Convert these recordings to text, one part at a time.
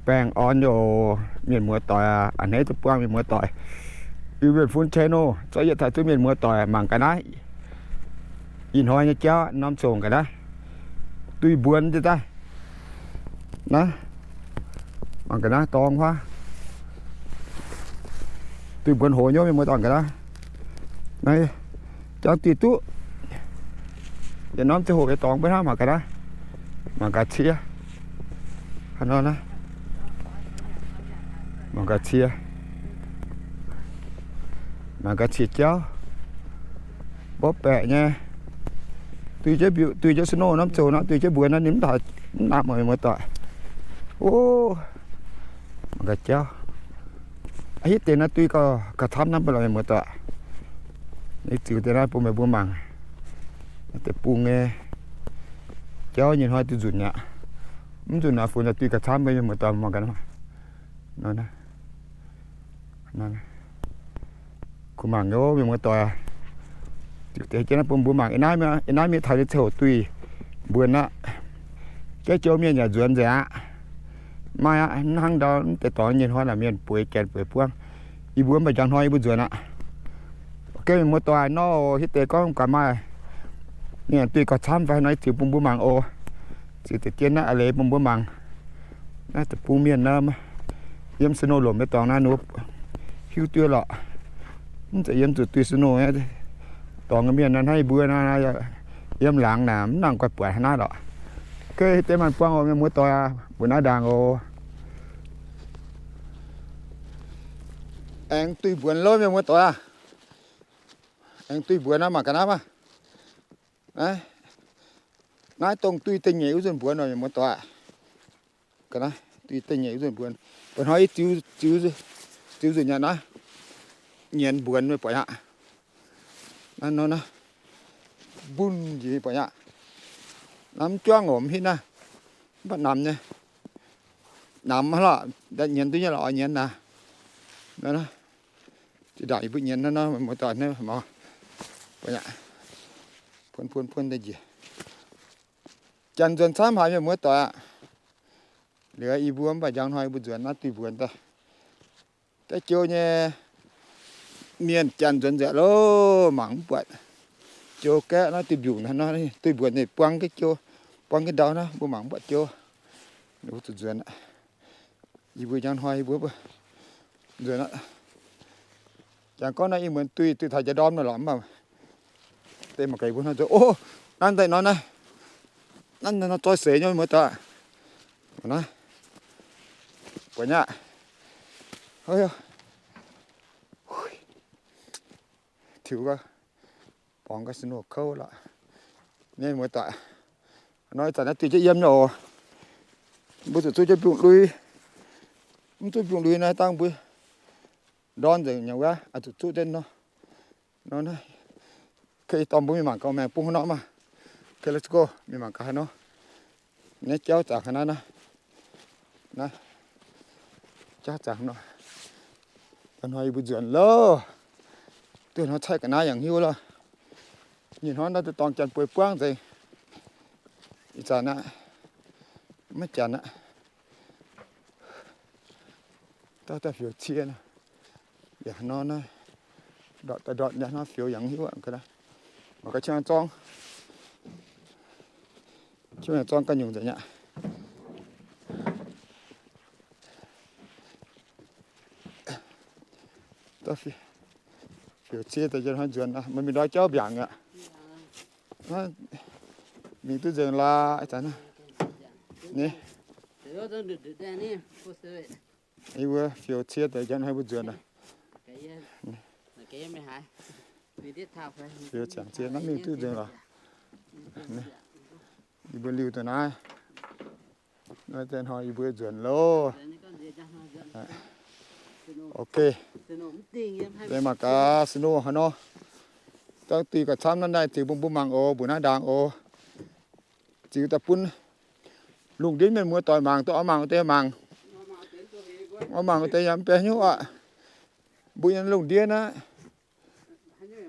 Baengh orn nyei oc, mienh muoz doic aac. A'hneiv duqv buangh mienh muoz doic. Iu-Mienh Fun channel zorqv yietc taaih duqv mienh muoz doic mangc gaax naaiv. Ih hnoi nyei jauv norm zongc ga'naaiv, duih mbuonx deix daaih. Naaiv, mangc ga'naaiv dorngx huaav, duih mbuonx hoz nyei, mienh muoz doic, ga'naaiv. Naaiv jangx diuh duqv yietc norm ziangh hoc nyei dorngx mbuo hnangv. Mangc ga'naaiv, mangc gaax cie, hnangv nor naaiv, mangc gaax cie, mangc gaax cie jauv, mborqv baeqc nyei. Duih jienv mbiuh, duih jienv snow norm zoux nor, duih jienv mbuonx nor, ninh mv nangc, mv nangc, mienh muoz doic. O, mangc gaax jauv. Hitv deix naaiv duih gauh, gauh camv hnangv mbuo lorqc, mienh muoz doic. Naaiv ziux deix naaiv bun meih mbuo mangc. Naaiv deix bung nyei jauv nyei hnoi duih nzunc aqv. Mv nzunc naaiv funx naaic duih gauh camv mbuo, mienh muoz doic, mangc gaax nor. Kuh mangc nyei, mienh muoz doic. Ziux deix jienv naaiv bun mbuo mangc. Ih naaiv mienh, ih naaiv mienh taux nyei ziangh hoc duih mbuonx aqv. Jaiv jouh mienh yaac nzuonx nzengc aqv. Maaih aqv, mv hnangv ndau mv deix dorngx nyei hnoi naaic mienh bueix janx bueix buangv. Yie mbuo mv baac njang hnoi yie mbuo nzuonx aqv. Ok, mienh muoz doic, nor hitv deix gorngv gaax maaih mienh duih gauh camv fai nor, ziux bun mbuo mangc oc. Ziux deix jienv naaiv a'leiz bun mbuo mangc. Naaiv deic-bung mienh nor, yiem snow lomc nyei dorngx naaiv nor, hiuv duqv lorqc. Mv zeiz yiem zuqc duih snow nyei dorngx nyei mienh naaiv, hnangv yie mbuo naaiv, yiem laangz naaic mv nangc guaih buatc hnangv naaiv lorqc. Ok, deix maanc buangh oc, mienh muoz doic aac, mbuo naaiv ndaangc oc. Aengx duih mbuonx lov, mienh muoz doic aac. Aengx duih mbuonx naaiv, mangc ga'naaiv maah. Naaiv, naaiv dongh duih da'nyeic wuov nzunc mbuonx oc, mienh muoz doic aac. Ga'naaiv duih da'nyeic wuov nzunc mbuonx. Mbuo hnoi yie ziux, ziux nzunc nyei naaiv, nyienx mbuonx meih buatc aqv. Naaiv nor naaiv, mbunh njiec buatc aqv. Naaiv mv juangv oc, mv hitv naaiv, mv baac namx nyei. Namx lorqc, nyienx duqv nyei lorqc, oix nyienx naaic. Naaiv, zinh ndaangc yie mbuo nyienx naaiv nor, mienh muoz doic, naaiv mor, buonc, buonc, buonc deix njiec. Janx nzuonx camv haic, mienh muoz doic aac. Liuz yie mbuo mv baac njang hnoi yie mbuo nzuonx naaiv duih mbuonx daaih. Gaeqv jiou nyei mienh janx nzuonx nzengc loh, mangc mv buatc. Jiou gaeqv naaiv duih mbiungc naaiv nor, duih mbuonx ninh buang gaeqv jiou, buang gaeqv ndau naaiv, mbuo mangc mv buatc jiou. Ninh mbuo zuqc nzuonx aqv. Yie mbuo njang hnoi yie mbuo nzuonx aqv. Jangx gorngv naaiv ih muonz duih, duih taux jiex ndorm naaic lorqc, mv baac deix mangc gaax yie mbuo hnangv nzuonx. O, naaiv daaih nor naaiv, naaiv nor zoi seix nyei, muoz doic. Naaiv, buatc nyei aqv. Tiux gau, borngz gau snow kouv lorqc. Naaiv muoz doic, nor ih zanc naaiv duih jienv yiem nyei oc. Mbuo zuqc zuqv jienv mbiungc-lui. Mv zuqv mbiungc-lui naaiv dangh mbuo ndorn nzengc nyei wuov, zuqc zuqv jienv nor. Nor naaiv, kei dorh mbuo mingh mangc gaax maengx bung haaix nor maah. Okay, let's go, mingh mangc gaax haaix nor. Naaiv jauv zangx haaix naaiv, naaiv, jauv zangx nor. Ih hnoi yie mbuo nzuonx loh. Duqv hnoi caaiv ga'naaiv yaac hiuv loh. Nyei hnoi naaiv dorngx janx bueix buangv nzengc. Ih zanc aqv, maiv janx aqv. Dauh dauh fioux cie nor. Yaac nor naaiv, ndortv daaih ndortv nor fioux yaac hiuv aqv. Mangc gaax qiex zorng, qiex zorng ganh nyungc nzengc aqv. Fioux cie deix njien hnoi nzuonx, meih mingh ndortv jauv mbiaangc aqv. Mingh duqv nzengc laaix zanc. Yie mbuo fioux cie deix njien hnoi mbuo nzuonx. Fioux ziangx cie naaiv mingh duqv nzengc lorqc. Yie mbuo liuh daaih naaiv. Naaiv deix hnoi yie mbuo nzuonx loh. Ok. Deix mangc gaax snow haaix nor. Dangh duih gauh camv naaiv daaih ziux bun mbuo mangc oc, mbuo naaiv ndaangc oc. Ziux daaih bun lungh ndiev mienh muoz doic mangc, duqv oix mangc wuov deix mangc. Oix mangc wuov deix yaac mv benx hnyouv aqv. Mbuo nyei lungh ndiev naaiv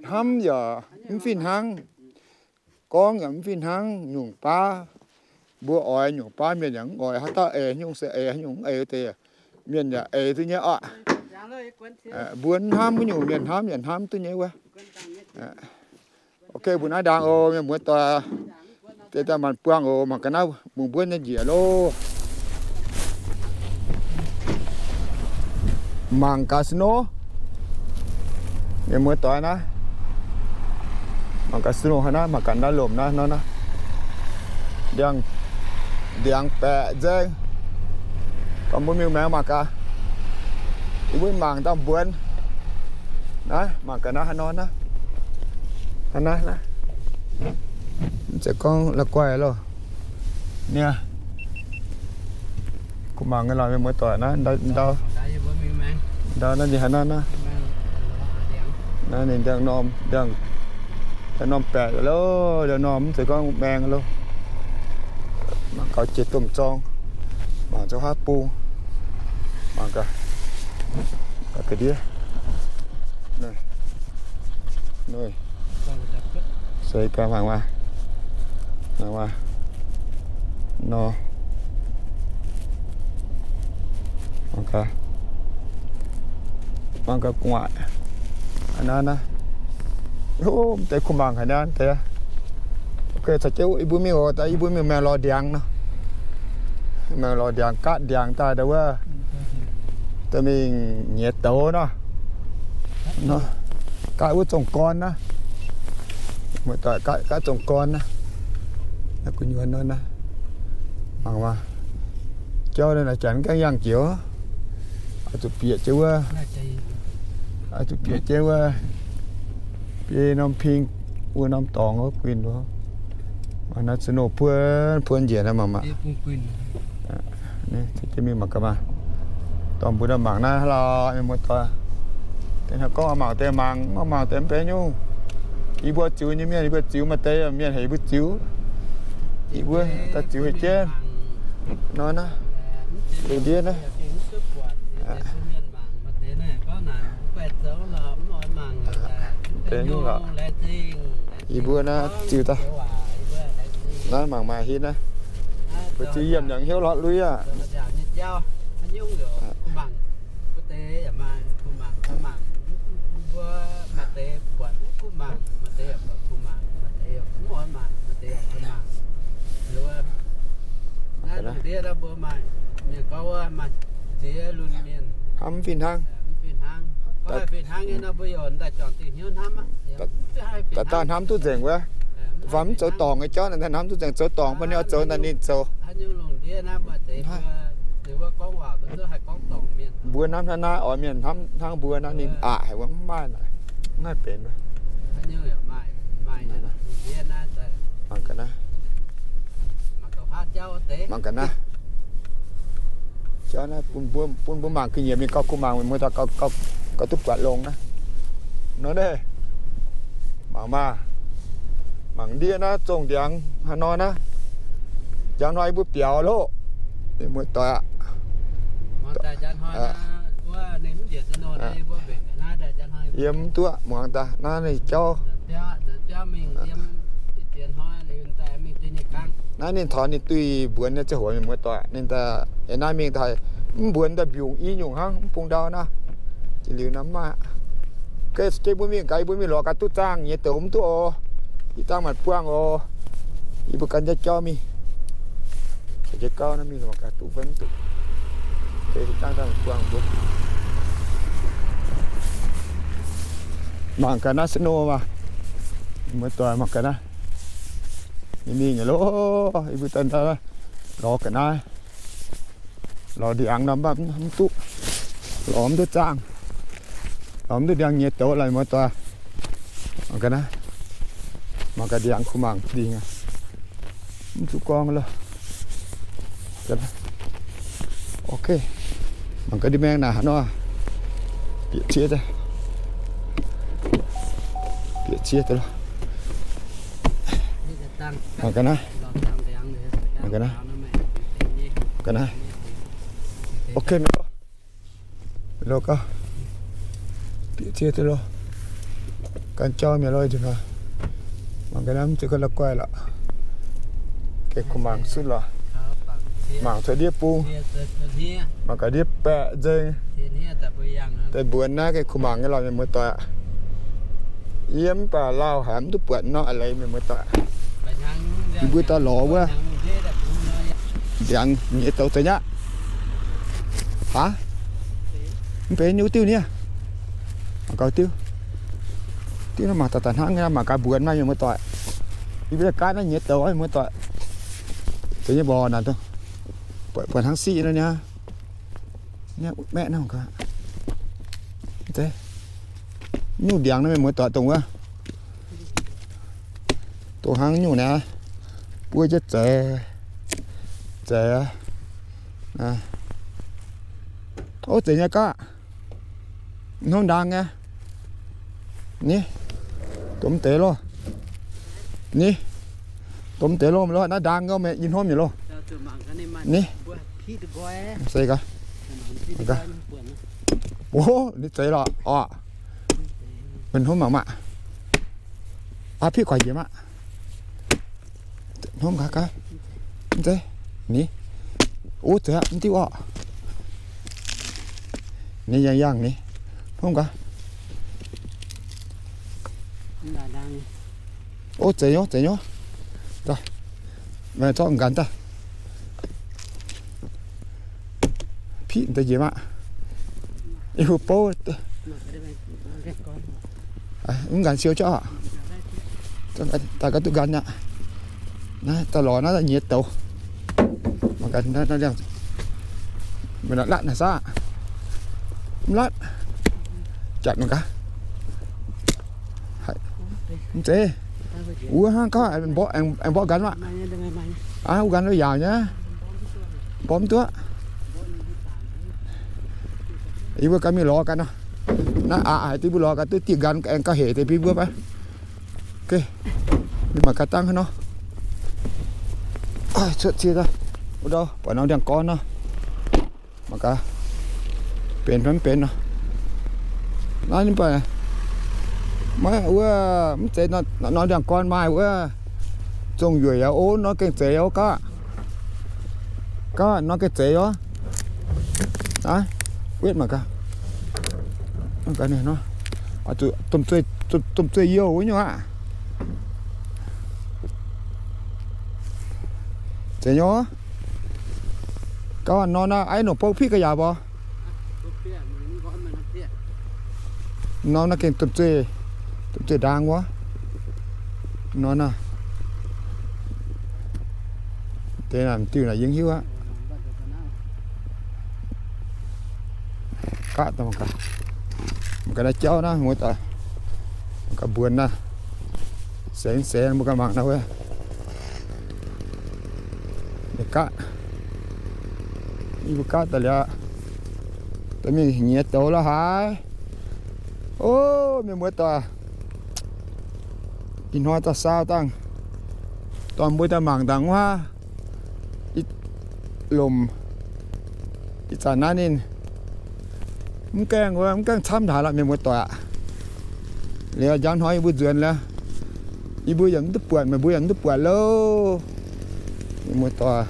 hnamv yaac mv fih hnangv, gorngv yaac mv fih hnangv, nyungc baav Mbuo oix nyungc baav mienh yaac mv oix, haaix dauh eix nyungc se eix, haaix nyungc mv eix deix. Mienh yaac eix duqv nyei oc. Mbuo hnamv wuov nyungc mienh hnamv yaac hnamv duqv nyei wuov. Ok, mbuo naaiv ndaang oc, mienh muoz doic. Deix daaih maanc buangh oc, mangc ga'naaiv mungh mbuonv nyei njiec loh. Mangc gaax snow. Mienh muoz doic naaiv. Mangc gaax snow haaix naaiv, mangc gaax naaiv lomc naaiv nor naaiv. Ndiangx, ndiangx baeqc nzengc. Gorngv mbuo mingh maengx mangc gaax. Yie mbuo mangc daaih mbuonx. Naaiv, mangc gaax naaiv haaix nor naaiv. Haaix naaiv naaiv. Mv zeiz gorngv la'guaih loh. Niaa. Kuv mangc gaax lorqc, mienh muoz doic naaiv ndau, ndau naaiv ninh haaix naaiv naaiv. Naaiv ninh ndiangx-normh, ndiangx-normh baeqc loh, ndiangx-normh mv zeiz gorngv maeng loh. Mangc gaax jiex domh zorng, mangc zoux haav bung, mangc gaax, ga'ndiev. Seix gaax mangc maah. Mangc maah. Nor. Mangc gaax. Mangc gaax gu'nguaaic. Aa naaiv naaiv. Mv deix kuh mangc haaix naaiv deix. Ok, caux jienv yie mbuo mingh oc, daaih yie mbuo mingh maengx lorz ndiangx nor. Maengx lorz ndiangx, gaatv ndiangx daaih daaih wuov. Daaih mingh nyiex douz nor. Gaatv wuov zongh gorn naaiv. Muoz-doic, gaatv zongh gorn naaiv. Naaiv gu'nyuoz nor naaiv. Mangc maah. Jauv naaiv janx mv gaengh yangh jiex. Oix zuqc bieqc jienv wuov. Oix zuqc bieqc jienv wuov. Biei norm ping, wuov norm dorngx wuov guinh wuov. Mangc naaiv snow puonv puonv njiec naaiv mangc maah. Mingh mangc gaax maah. Dorh mbuo mangc naaiv lorqc, mienh muoz-doic. Deix haaix gorngv oix mangc deix mangc, mv oix mangc deix mv benx nyungc. Yie mbuo ziux nyei mienh, yie mbuo ziux maaih deix mienh heuc yie mbuo ziux. Yie mbuo daaih ziux haic jienv. Nor naaiv, lungh ndiev naaiv. Deix nyungc lorqc. Yie mbuo naaiv ziux daaih. Naaiv mangc maaih hit naaiv. Mbuo ziux yiem yangh hnyouv lorqc lui aqv. Hnamv fih hnangv. Daaih daaih hnamv duqv nzengc wuov. Mv baac mv zoux dorngc nyei jauv naaic, daaih hnamv duqv nzengc, zoux dorngc mbuo ninh oix zoux naaic ninh zoux. Mbuo hnamv hnangv naaiv oix mienh hnamv hnangv mbuo naaiv ninh aqc haic wuov mv maaih naaic. Mv haih benx. Mangc ga'naaiv. Mangc ga'naaiv. Jauv naaiv bun mbuo, bun mbuo mangc ga'nyiec mingh gauh kuh mangc mienh muoz-doic gauh, gauh duqv buatc longx naaiv. Nor naaiv. Mangc maah. Mangc ndiev naaiv zongh ndiangx haaix nor naaiv. Njang hnoi mbuo biaux loh. Mienh muoz-doic aqv. Yiem duqv muangx daaih naaiv ninh jauv. Naaiv ninh taux ninh duih mbuonx nyei ziangh hoc mienh muoz-doic, ninh daaih naaiv mingh daaih mv mbuonx daaih mbiungc i nyungc hnangv, mv bung ndau naaiv. Jiex liuz naaiv mv maaih. Geh mbuo mingh gaax, yie mbuo mingh lorz gaax duqv zaangh nyei douz mv duqv oc. Ih zaangh maanc buangh oc. Yie mbuo gan jienv jauv mingh. Caux jienv gauv naaiv mingh lorz gaax duqv fai mv duqv. Geh zaangh daaih maanc buangh mbuo. Mangc gaax naaiv snow maah. Muoz-doic mangc gaax naaiv. Ninh mingh nyei loh, yie mbuo daaih lorz ga'naaiv. Lorz ndiangx nor mv baac mv duqv. Lorz mv duqv zaangh. Lorz mv duqv ndiangx nyei douz laaix muoz-doic. Mangc gaax naaiv. Mangc gaax ndiangx kuh mangc dingh aqv. Mv zuqc gorngv loh. Ok. Mangc gaax ndiev maengx naaic haaix nor. Bieqc cie daaih. Bieqc cie daaih loh. Mangc gaax naaiv. Mangc gaax naaiv. Gaax naaiv. Ok, mienh loh. Mienh loh gauh. Bieqc cie daaih loh. Gan jauv mienh loh nzunc hnoi. Mangc gaax naaiv mv zeiz gorngv la'guaih lorqc. Gengh kuh mangc sutv lorqc. Mangc cuotv ndiev bung, mangc gaax ndiev baeqc nzengc. Deix mbuonx naaiv gengh kuh mangc nyei lorqc, mienh muoz-doic. Yie mv baac lauh haic, mv duqv buatc nor a'leiz, mienh muoz-doic. Yie mbuo daaih lorz wuov ndiangx nyei douz zeiz nyaqv. Aav, mv benx nyei wuov diuh nie. Mangc gaax diuh, diuh naaiv mangc daaih daaih hnangv nyei, mangc gaax mbuonx maaih, mienh muoz-doic. Yie mbuo daaih gaatv naaiv nyei douz, mienh muoz-doic. Deix nyei mborqc naaic, buatc hnangv siqv nor niaa. Maeqv naaiv, nyungc ndiangx naaiv, mienh muoz-doic, dongh wuov, dongh hnangv nyungc naaiv, buo jienv zeiz, zeiz. Ov, zeiz nyei gaav. Hnomv ndaang nyei. Ni, domh deix loh. Ni, domh deix loh, loh naaiv ndaang nyei, yie hnomv nyei loh. Ni, se gaax. Ov, ni zeiz lorqc orqc. Mienh hnomv mangc maah. Aav, piqv guaax njiec maah. Hnomv gaax gaax. Mv zeiz. Ni, ov, zeiz aqv, mv diuh orqc. Ni, yangh yangh ni. Hnomv gaax. Ov, zeiz nyei, zeiz nyei. Zorqv nqanx daaih. Piqv deix njiec maah. Yie mbuo bouv. Mv nqanx siou jauv. Daaih gaax duqv nqanx aqv. Naaiv daaih lorz naaiv nyei douz. Mangc gaax naaiv liangh, meih latv naaic saah? Mv latv. Jatc mangc gaax. Mv zeiz. Wuov hnangv gauh aengx mborqv nqanx maah. Aav, wuov nqanx lo yaauc nyei. Mborqv mv duqv. Yie mbuo ganh mingh lorz ganh nor. Naaiv aqc haic, yie mbuo lorz ganh duqv diuh nqanx aengx gauh hec deix bun mbuo fai. Mingh mangc gaax dangh haaix nor. Cuotv cie daaih, wuov ndau buatc norm ndiangx-gorn nor. Mangc gaax benx fai mv benx nor. Naaiv ninh mbuo maiv wuov, mv zeiz norm ndiangx-gorn maaih wuov, zongh yueic aqv. Ov, nor gengh zeiz ov gaav. Gaav, nor gengh zeiz ov. Aav, wetv mangc gaax. Domh zueih youh wuov nyungc aqv. Zeiz nyei. Gauh nor naaiv aiv nongc bou piqv ga'yaauc mbuo. Nor naaiv gengh domh zueih, domh zueih ndaang wuov. Nor naaiv. Deix naaic m'diuh naaic yie mv hiuv aqv. Gaatv daaih mangc gaax. Mangc gaax naaiv jauv naaiv, muoz-doic. Mangc gaax mbuonx naaiv. Sengx sengx mbuo ganh mangc naaiv wuov. Ninh gaatv. Yie mbuo gaatv daaih liuz, daaih mingh nyiex douz la'haaix. O, mienh muoz-doic, ih hnoi daaih saau dangh, dorh mbuo daaih mangc dangh wuov. Ih lomc, ih zanc naaiv ninh mv gaengh wuov, mv gaengh camv haaix lorqc, mienh muoz-doic aqv. Liuz njang hnoi yie mbuo nzuonx liuz, yie mbuo yaac mv duqv buatc, meih mbuo yaac mv duqv buatc loh. Mienh muoz-doic,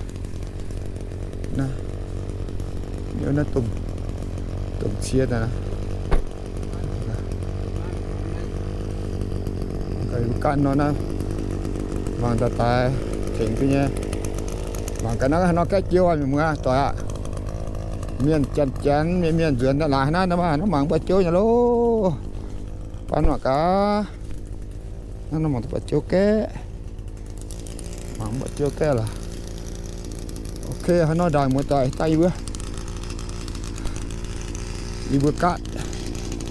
naaiv, naaiv domh cie daaih. Gaatv nor naaiv, mangc daaih daaih tengx duqv nyei. Mangc gaax naaiv haaix nor gaeqv jiouv aqv, mienh muoz-doic aqv. Mienh janx-janx, mienh mienh nzuonx daaih laaix naaiv, naaiv mangc mbu'ziex jiouv nyei loh. Baav nor gaax, naaiv nor mangc duqv bu'ziex jiouv gaeqv. Mangc bu'ziex jiouv gaeqv laaix. Ok, haaix nor ndaangc muoz-doic daaih yie mbuo, yie mbuo gaatv.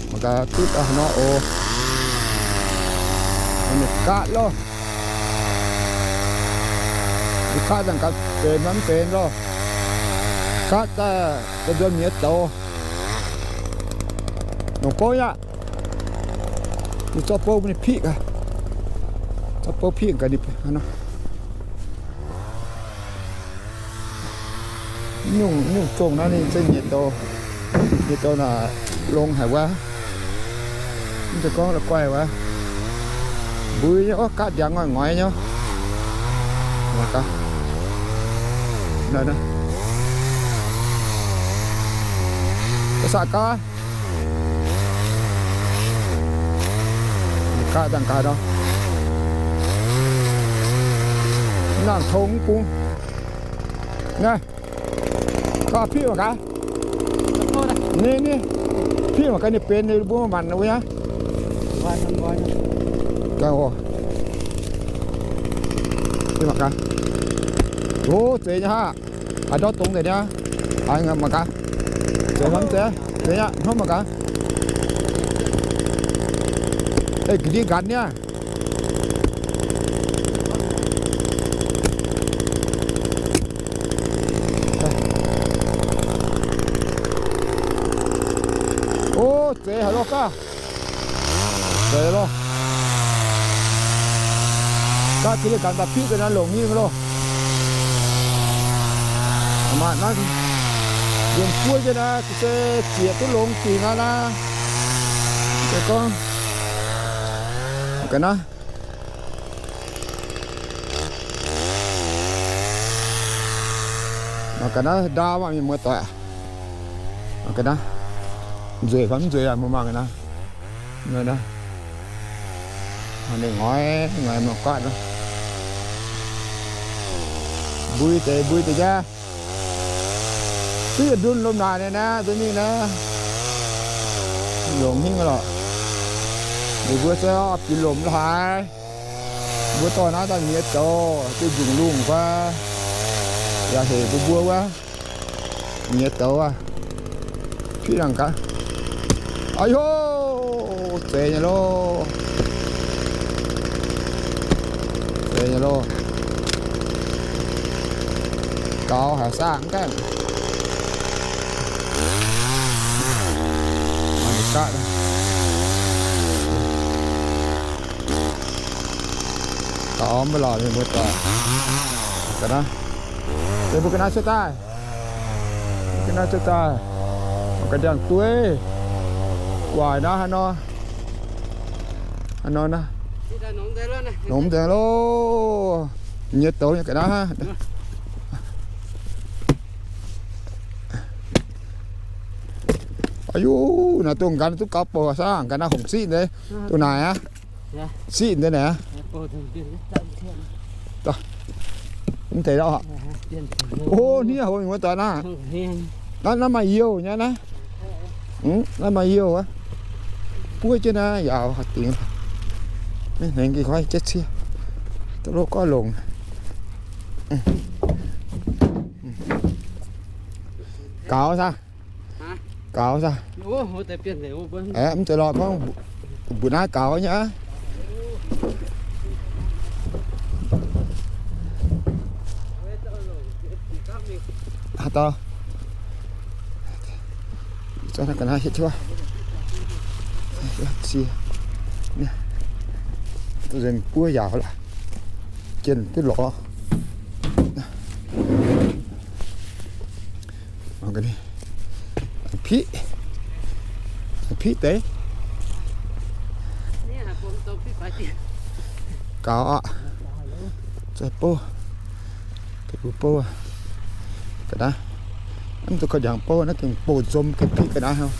Mangc gaax duqv haaix nor oc. Ninh gaatv loh. Ninh gaatv dangh gaax benx mv benx loh. Gaatv daaih ga'nzuonx miex douz. Nongc bouv yaac, ninh zorqv bouv bun ninh piqv gaax. Zorqv bouv piqv gaax ninh. Nyungc, nyungc zongh naaiv ninh zengv nyieqc douz, nyieqc douz naaic longx haic wuov. Mv zeiz gorngv la'guaih wuov. Mbui nyei orv, gaatv ndiangx ngoic ngoic nyei. Mangc gaax. Naaiv, naaiv. Ga'saqv gaav. Gaav dangh gaax nor. Nangc tong mv bung. Naaiv. Gaav piqv mangc gaax. Ni, ni. Piqv mangc gaax ninh benx ninh mbuo manc wuov nyei. Gaav oc. Piqv mangc gaax. O, zeiz nyei aqv. Haaix ndortv dongz deix niaa. Haaix mangc gaax. Zeiz hnamv zeiz, zeiz nyei, hnamv mangc gaax. Ei, ga'ndiev nqanx niaa. O, zeiz haic lorqc gaav. Zeiz lorqc. Gaav ga'ndiev nqanx daaih piqv ga'naaiv longc hingh lorqc. Maaih naaiv nzuonx buov jienv naaiv, se zieqc duqv longx dingc aqv naaiv. Se gorngv ga'naaiv Mangc ga'naaiv ndaauv maah, mienh muoz-doic. Mangc ga'naaiv nzueic fai mv nzueic aqv, mbuo mangc ga'naaiv. Ninh ngoix, ngoix mangc guaatv. Mbui deix, mbui deix jaav. Duqv yietc ndun lomh naaic naaiv, duqv mingh naaiv. Longx hingh lorqc. Ninh mbuo se oix bieqc lomc haaix. Mbuo dorh naaiv daaih nyiex douz, duqv nzungh lungh fai yaac hec mbuo mbuo wuov. Nyiex douz aqv. Piqv dangh gaax. Aa yo, zeiz nyei loh. Zeiz nyei loh. Gaux haic saah mv gaengh. Gaux mv baac lorqc, mienh muoz-doic. Ga'naaiv, mbuo ga'naaiv cuotv daaih. Ga'naaiv cuotv daaih. Ga'ndiangx dueiv. Waaic naaiv haaix nor. Haaix nor naaiv. Nongx nzengc loh. Nyiex douz nyei ga'naaiv. Aa yuv, naaiv dongh nqanx duqv gaux bouh saah, nqanx naaiv hongc siqv deix, dongh naaic aqv. Siqv deix naaic aqv. Mv deix lorqc. O, hniev haic mienh muoz-doic naaiv. Naaiv, naaiv maaih youh nyei naaiv. Naaiv maaih youh aqv. Buov jienv naaiv yaac dingx. Hnengx gengh koiv jaiv ciev. Duqv lov goiv longc. Gaux saah? Gaux saah? Aeqv, mv zeiz lorqc, gorngv mbuoqc naaiv gaux nyei aqv. Haaix dauh? Zorqv naaiv ga'naaiv hietv tiuv. Zie. Nzengc buov yaauc laaix. Jienh duqv lorz. Piqv. Piqv deix. Gaux aqv. Zaih bouv. Bouv. Ga'naaiv. Mv zuqc kaux njangc bouv naaiv gengh bouh nzom gengh piqv ga'naaiv hnangv.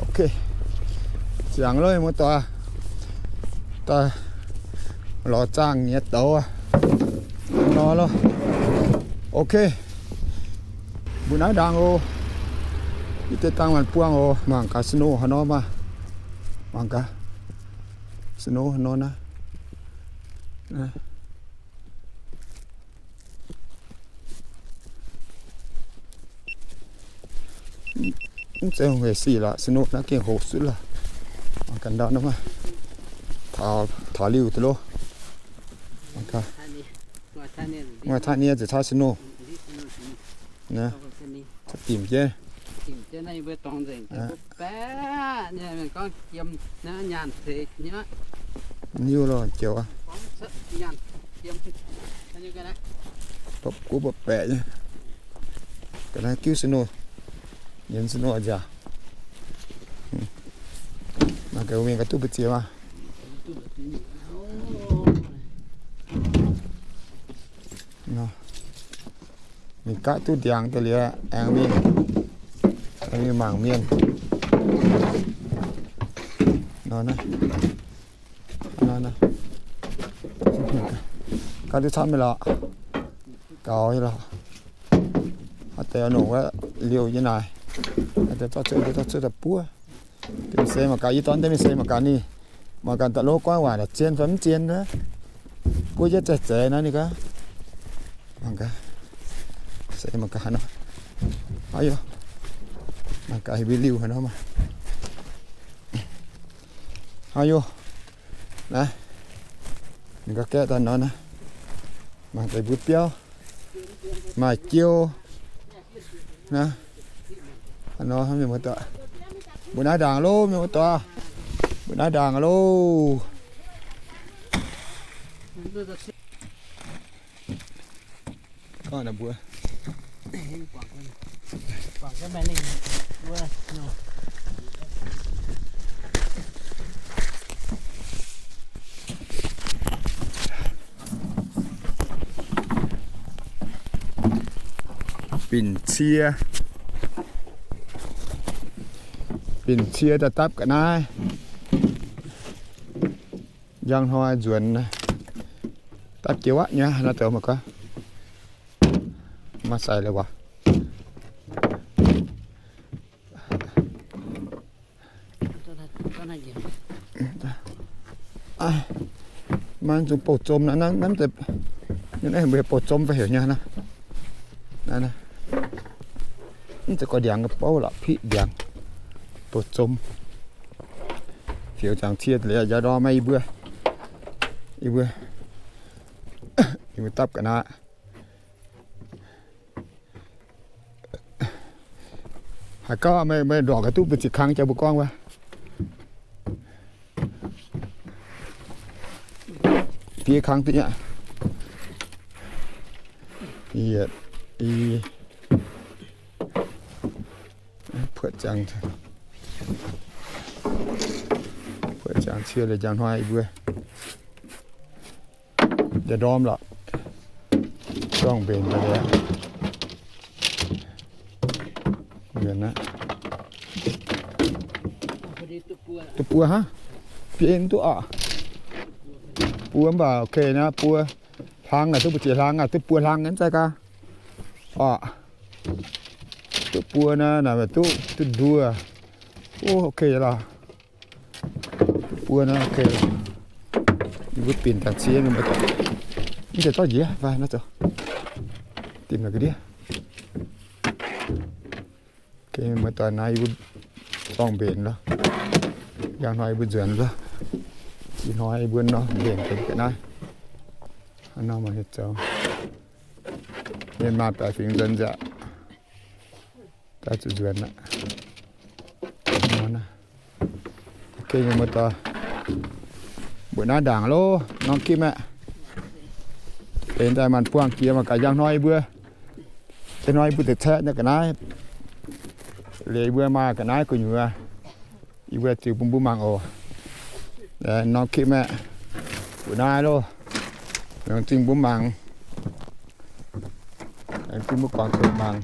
Ok. Ziangx loh, muoz-doic. Daaih lorz zaangh nyiex douz nor loh. Ok. Mbuo naaiv ndaang oc. Yie deix dangh maanc buangh oc. Mangc gaax snow haaix nor maah. Mangc gaax snow haaix nor naaiv. Mv zeiz hungh hec sic lorqc, snow naaiv gengh hoqc sutv lorqc. Mangc gaax ndau naaiv maah. Taux, taux liuh deix loh. Mangc gaax. Nguaih taav nie ziouc taav snow. Naaiv, taav dimc jienv. Niuv loh, joux aqv. Bopv guv bopv baeqc nyei. Ga'naaiv giuv snow. Nyienz snow nziaauc. Mangc gaax mingh gaax duqv mbu'ziex maah. Nor. Ninh gaatv duqv ndiangx daaih liuz aengx mingh, aengx mingh mangc mienh. Nor naaiv, nor naaiv, gaatv duqv camv nyei lorqc. Gaux nyei lorqc. Haaix deix nongc wuov liouh nyei naaic, zorqv cuotv, zorqv cuotv daaih buov. Mingh seix mangc gaax, yie dorn deix mingh seix mangc gaax ninh, mangc gaax da'lov goiv waac zien fai mv zien. Buov jienv zaih zeix naaiv ninh gaax. Mangc gaax, seix mangc gaax nor. Aa, mangc gaax heuc mbuo liouh haaix nor maah. Aa, naaiv, ninh ga'gaeqv daaih nor naaiv. Mangc deix mbuo biauv, maaih jiou. Naaiv, nor mienh muoz-doic, mbuo naaiv ndaangc loh, mienh muoz-doic, mbuo naaiv ndaangc loh. Gorngv mbuo Binc cie, binc cie daaih dapv ga'naaiv. Njang hnoi nzuonx dapv jiex aqv nyei, naaiv zoux mangc gaax. Maiv sai lorqc waac. Maiv zuqc bouh zom naaiv, mbuo bouh zom fai heuc nyei naaiv. Mv zeiz gorx ndiangx, bouv la'piqv ndiangx, bouh zom. Fioux ziangx cie liuz njaaux ndorm maiv yie mbuo, yie mbuo, yie mbuo dapv ga'naaiv. Haaix gauh meih, meih ndorqc ga'duqv mbu'ziex kang jauv mbuo gorngv wuov. Fiev kang duqv nyei. Yietc, i, puoqv ziangx, puoqv ziangx cie liuz njang hnoi yie mbuo njaaux ndorm lorqc. Zorngh mbenc daaih liuz, duqv buo hnangv, biei mv duqv oc. Buo mv baac ok naaiv, buo hlang naaic, duqv mbu'ziex hlang naaic, duqv buo hlang nyei zaih gaax oc. Duqv buo naaiv, naaic duqv, duqv nduoh. O, ok lorqc. Buo naaiv ok. Yie mbuo binc dangc cie mienh muoz-doic. Mv zeiz zorqv njiec fai naaiv zoux, dimc naaic ga'ndiev. Ok, mienh muoz-doic, naaiv yie mbuo zorngh mbenc loh. Njang hnoi yie mbuo nzuonx loh. Ih hnoi yie mbuo nor mbenc ga'naaiv. Hnangv nor maaih zoux. Mienh maanh baeqc fingx nzuonx nzengc. Daaih zuqc nzuonx aqv. Ok, mienh muoz-doic, mbuo naaiv ndaangc loh, norm gipv aeqv. Benx daaih maanc buangh jiex mangc gaax njang hnoi yie mbuo, njang hnoi yie mbuo deix caeqv nyei ga'naaiv. Liuz yie mbuo maaih ga'naaiv gu'nyuoz, yie mbuo ziux bun mbuo mangc oc. Norm gipv aeqv, mbuo naaiv loh, laengz zingh mbuo mangc. Laengz zingh mbuo guangc zuqc mangc.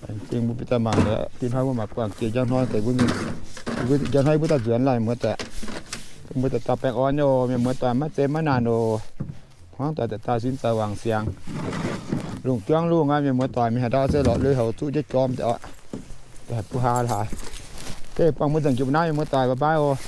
Laengz zingh mbuo bieqc daaih mangc. Ih hnoi mbuo mangc guangc jiex njang hnoi deix mbuo, njang hnoi mbuo daaih nzuonx laaih muoz-doic. Mbuo daaih dauh baengh orn nyei oc, mienh muoz-doic, maiv zeiz maiv naanc oc. Hmuangv doic daaih dauh sin zaih wangc siangx. Lungh juangv lungh aqv, mienh muoz-doic, mingh haaix ndau se lorz lui-houx zuqv jienv jorm daaih oc. Daaih buo haa haaix. Geh buangh mbuo nzengc jiex mbuo naaiv, mienh muoz-doic, bye bye oc.